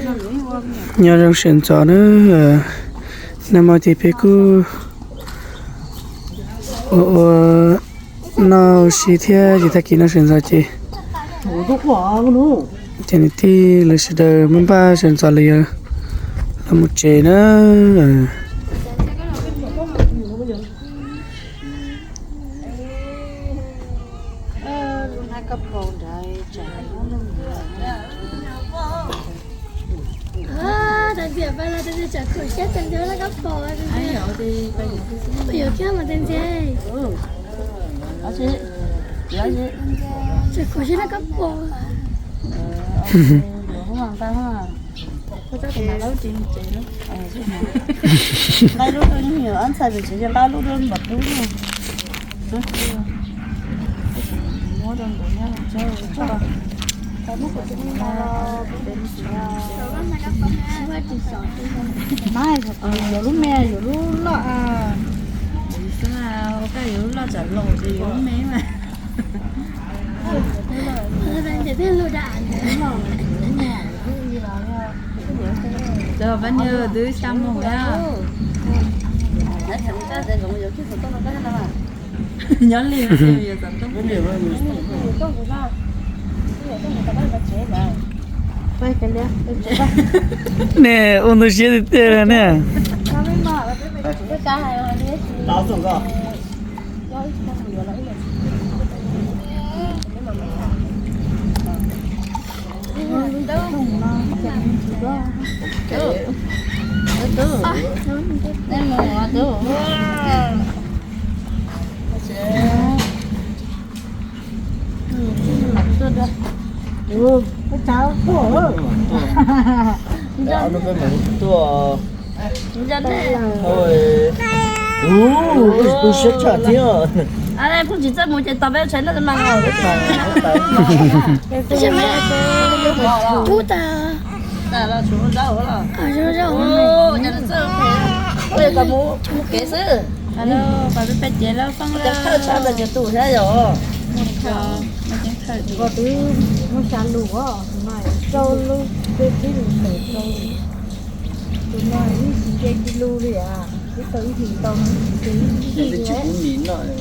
Nyob zoo sawv ntxov na, nag hmo ces peb kuj ua ua noj si thiab ces tag kis no sawv ntxov ces ces niam tij lawv sawv daws muab npaj sawv ntxov lawm yog los mus tsev na. Nqaij lub rau nyuag nyuag ob ntxhais pem tsev, nqaij lub rau npam tub na. Yuav lub me yuav lub loj. Yuav lub loj tsam laus ces yuav lub me mas. Cov pab niag twb xya moo na. Nyob li nej ua ntau siab tiag tiag ne. Kuj tsis txawj mus ces tos peb tshais no. Tab sis mas tub tas. Alo, pab peb pais tsev lawm, Foob lawm. Koj twb muab xya lus os, tus no rau lub, peb tib lus ntawm rau lus. Tus no ib tsis nce tsis lus li as, twb tau ib hlis ntau no tsis nce ib hlis li.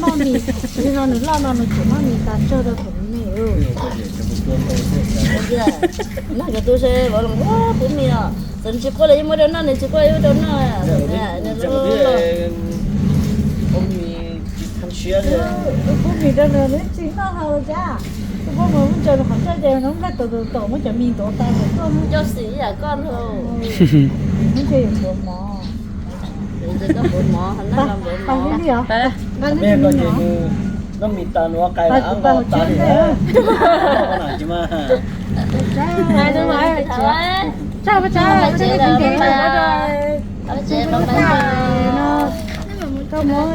Noj mis, li no nws loj no nws tseem noj mis tas tsawg rau thaum me me. Noj cov tub se vauv los pub mis os, txawm nws tsis quaj los yeej muab rau noj, nws tsis quaj yeej muab rau noj. Pub mis rau nws, nws tsis noj hau cas. Tus poj mus ntsaws qhov txaj ces nws npaj tom tom tom muab cov mis ntov tas kom tuaj. Coj xim ib yam koj ntag. Nws ces yuav npua mov. Npua mov, npua mov. Noj mis tas nws ua qai los nkaus tas li. Koj muab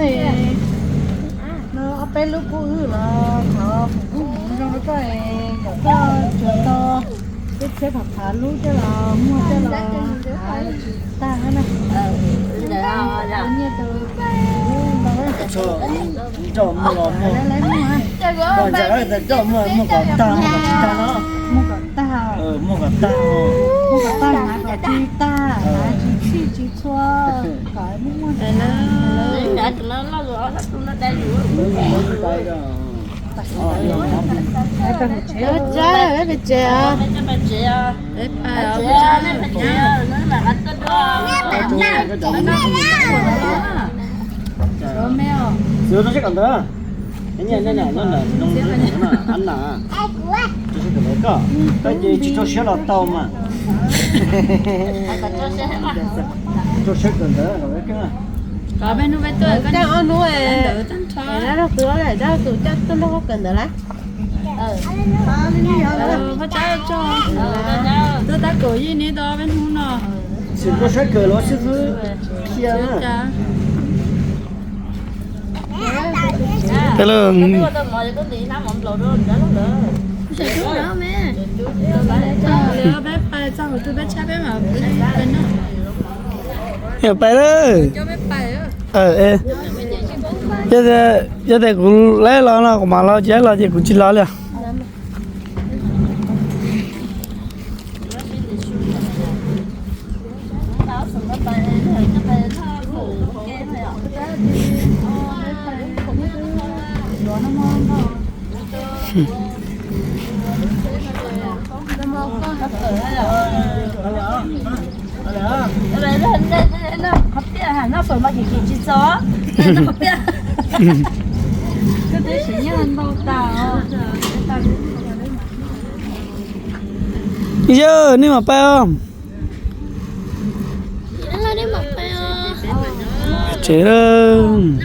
no ob peb lub pub wb los thov foom koob hmoov zoo rau koj kom koj tsuag tau peb txhiab phav phav lub coj los muag coj los hav tsis tag na. Nroj muag los muag, nroj muag muag kom tag, muag kom tag no. Muag kom tag, muag kom tag, hav kom tsis tag, hav tsis txhij tsis txhua, kom muag muag. Xwb rau seb kom ntawd, nyob ntawm no, ab na, rau seb kom ntawd koj, koj ces tsis rau siab los tau mas. Rau seb kom ntawd, koj ob hnub, dab laug tus, dab laug tus coj tuaj nrog koj kawm ntawv lawm. Tuaj tab kaum yim hnub tau ob peb hnub no. Xwm koj saib kawm los xib fwb qhia na. Hello. Peb pais txog hauv twg peb tshab peb mam pais na. Yog tias kuv laib los no kuv mam los, tsis laib los ces kuv tsis los li os. Yog nej mam pais os. Tsev lawm.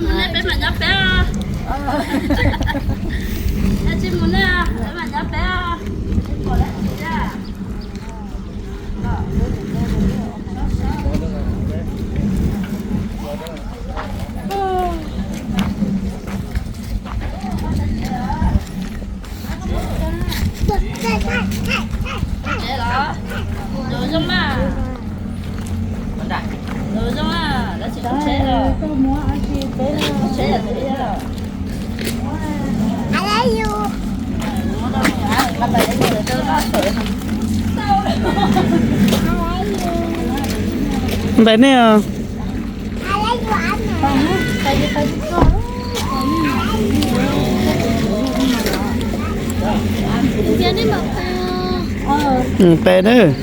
Npais nej os. Pais nawb.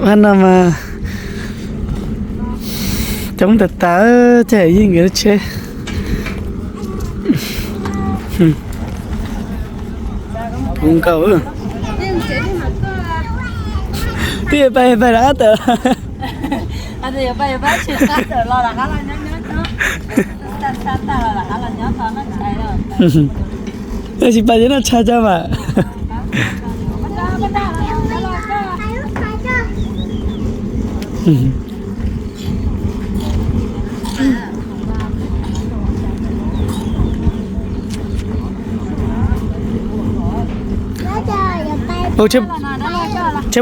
Vaj no mas coob tas tas, ces yeej nkawd lub tsheb. Puv nkaus. Twb pais pais rov qab tawm. Tsis pais ces noj tshais cov mas. Tsheb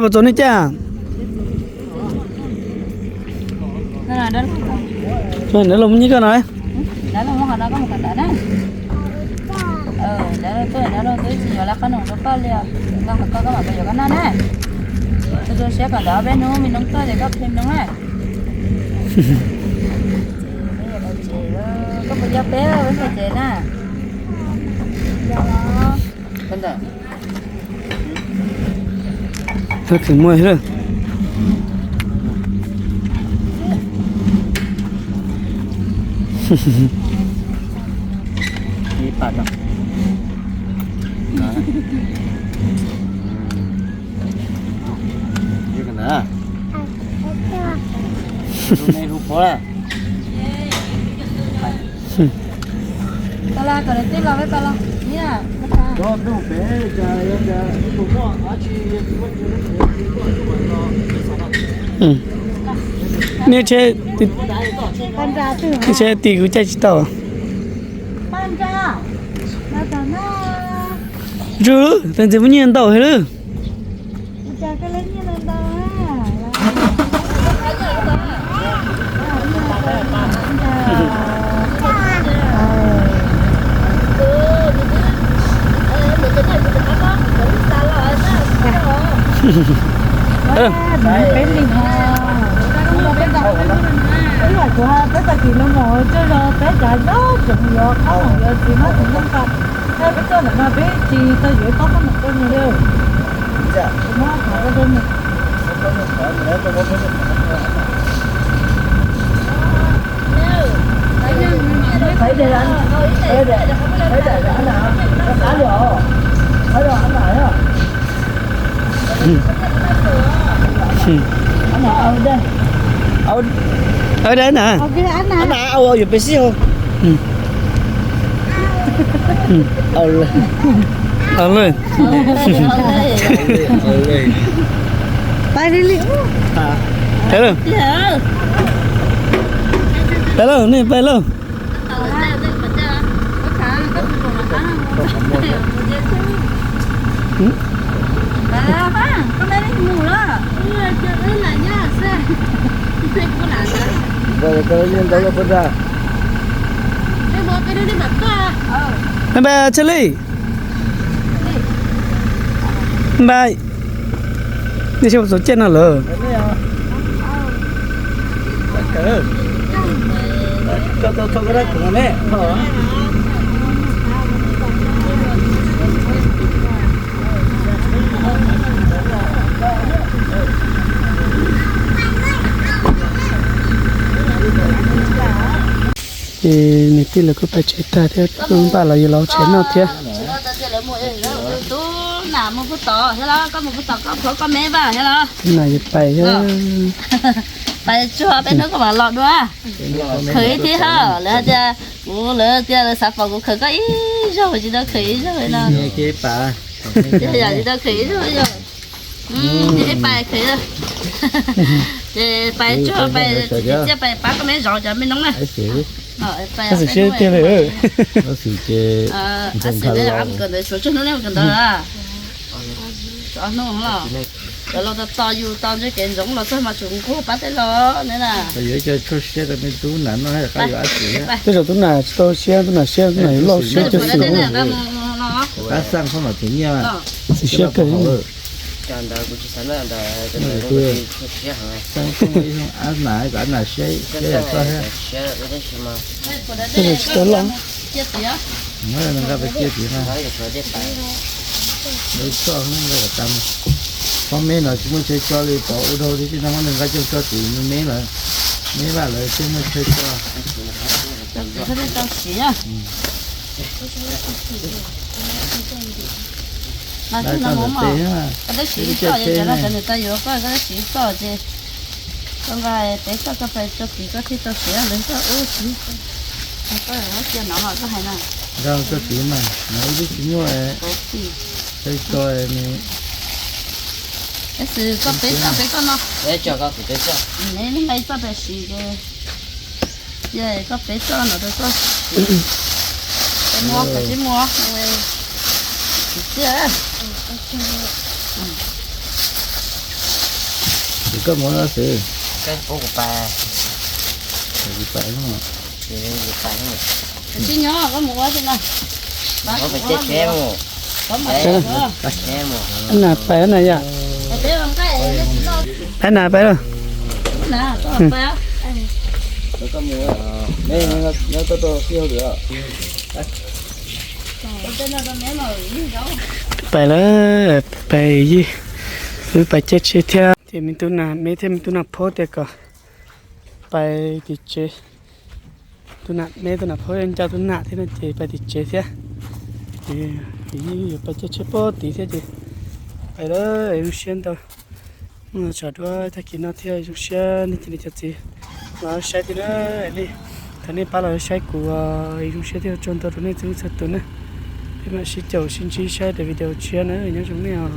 puas txaus nej caij? Nab los muab nyiaj koj no. Koj puas coj peb peb tsev na? Tsis muaj lawm. Nej tsheb, nej tsheb tim kuv caij tsis tau. Ntsuag, tus ntxiv muaj nyiaj ntau heev lawm. Peb li no, ib yam kuv hais peb tag kis no mus coj zog peb cav nyob tseem yuav qhob noom yuav txiv hmab txiv ntoo tas, peb tuaj ntawm no peb tsis tau yuav ib kob qhob noom rau nws li. Kuv muab qhov rau nws. Ơ, dab na. Ab na, au, yuav pes xij hos. Au lawm. Pais li li. Pais lawm. Pais lawm, nej pais lawm. Bye bye Charlie. Npaj, nej sib txog ciaj no lawm. Ces niam tij lawv kuj pais tsev tag thiab, kuj npaj los yuav los tsev noj thiab. Tub nam mus pub tod thiab los, koj mus pub tod, koj plhuav koj me vaj thiab los. Tub nam yuav pais thiab. Pais tsuag peb hnub koj mam los dua. Khwv ib thib hab, lawv hais tias, kuv lawv tias lawv xav pom kuv khwv koj ib zaug, tsis tau khwv ib zaug li no. Yog tsis tau khwv ib zaug, pais khwv. Ces pais tsuag, pais txiaj, pais pab koj me zov cov me noob na. Xwm siab tiag li. Kawm ntawv tshuav tsawg hnub ne kawm ntawv? Ob hnub los. Cov los tos tos yus tos ntshe kev ntsoov los txog mas tsum nquag pab tej los ne na. Yuav ib co tshuaj siab rau me tub nam noj, rov qab yuav dab tsi thiab? Tej zaum tub nam tsis tau siab, tub nam siab, tub nam yuav lauj siab cov xwm. Qab xaj khaub nom them nyiaj. Xwm siab kawg. Ab nam, koj ab nam siab, siab yam koj thiab. Tej zaum tsis tau lauj. Nqa pais ciaj tid na. Lawv txoj nqa tas. Pob meb no tsis muaj chaw tso li, pov ua dhau thiab tsis tau, muab nws nqa coj tso tim me lawm, me vaj lawm thiaj muaj chaw tso. Mas koj ntawm tes, koj tab sis txoj ces cov no cov nws tau yuav koj, koj tab sis txoj ces koj nqa peb txoj koj pais tso tid koj thiaj tau siav, lawv txoj wb tsis. Koj cia no mas koj hais na. Nqa tso tid mas, no wb twb tsis muaj chaw tso ne. Tab sis koj peb txoj peb koj no. Nqa ib txoj pais siv ces, cia koj peb txoj no rau koj. Mus, koj tsis mus, tsis txiaj. Ces koj mus no xwb. Kuv pais, kuv pais. Tsis nyob koj mus ua xwb na. Ab nam pais, ab nam yom. Ab nam pais lauj. Pais lawm, pais yig, wb pais caij tsheb thiab. Ces me tub nam me thiab me tub nam phaub tias kom pais tim tsev. Tub nam me tub nam phaub nco tub nam thiab no ces pais tim tsev thiab. Ces yig yuav pais caij tsheb pem tid thiab ces pais lawm, zoo siab ntau. Muaj tsam dua tag kis no thiab zoo siab nej cov niam cov txiv los saib thiab na. Nej, thaum nej pab los saib kuv, zoo siab thiab ua tsaug ntau rau nej txhua txhua tus na. Peb mam sib caum sib ntsib saib daim video tshiab na, nyob zoo nej os.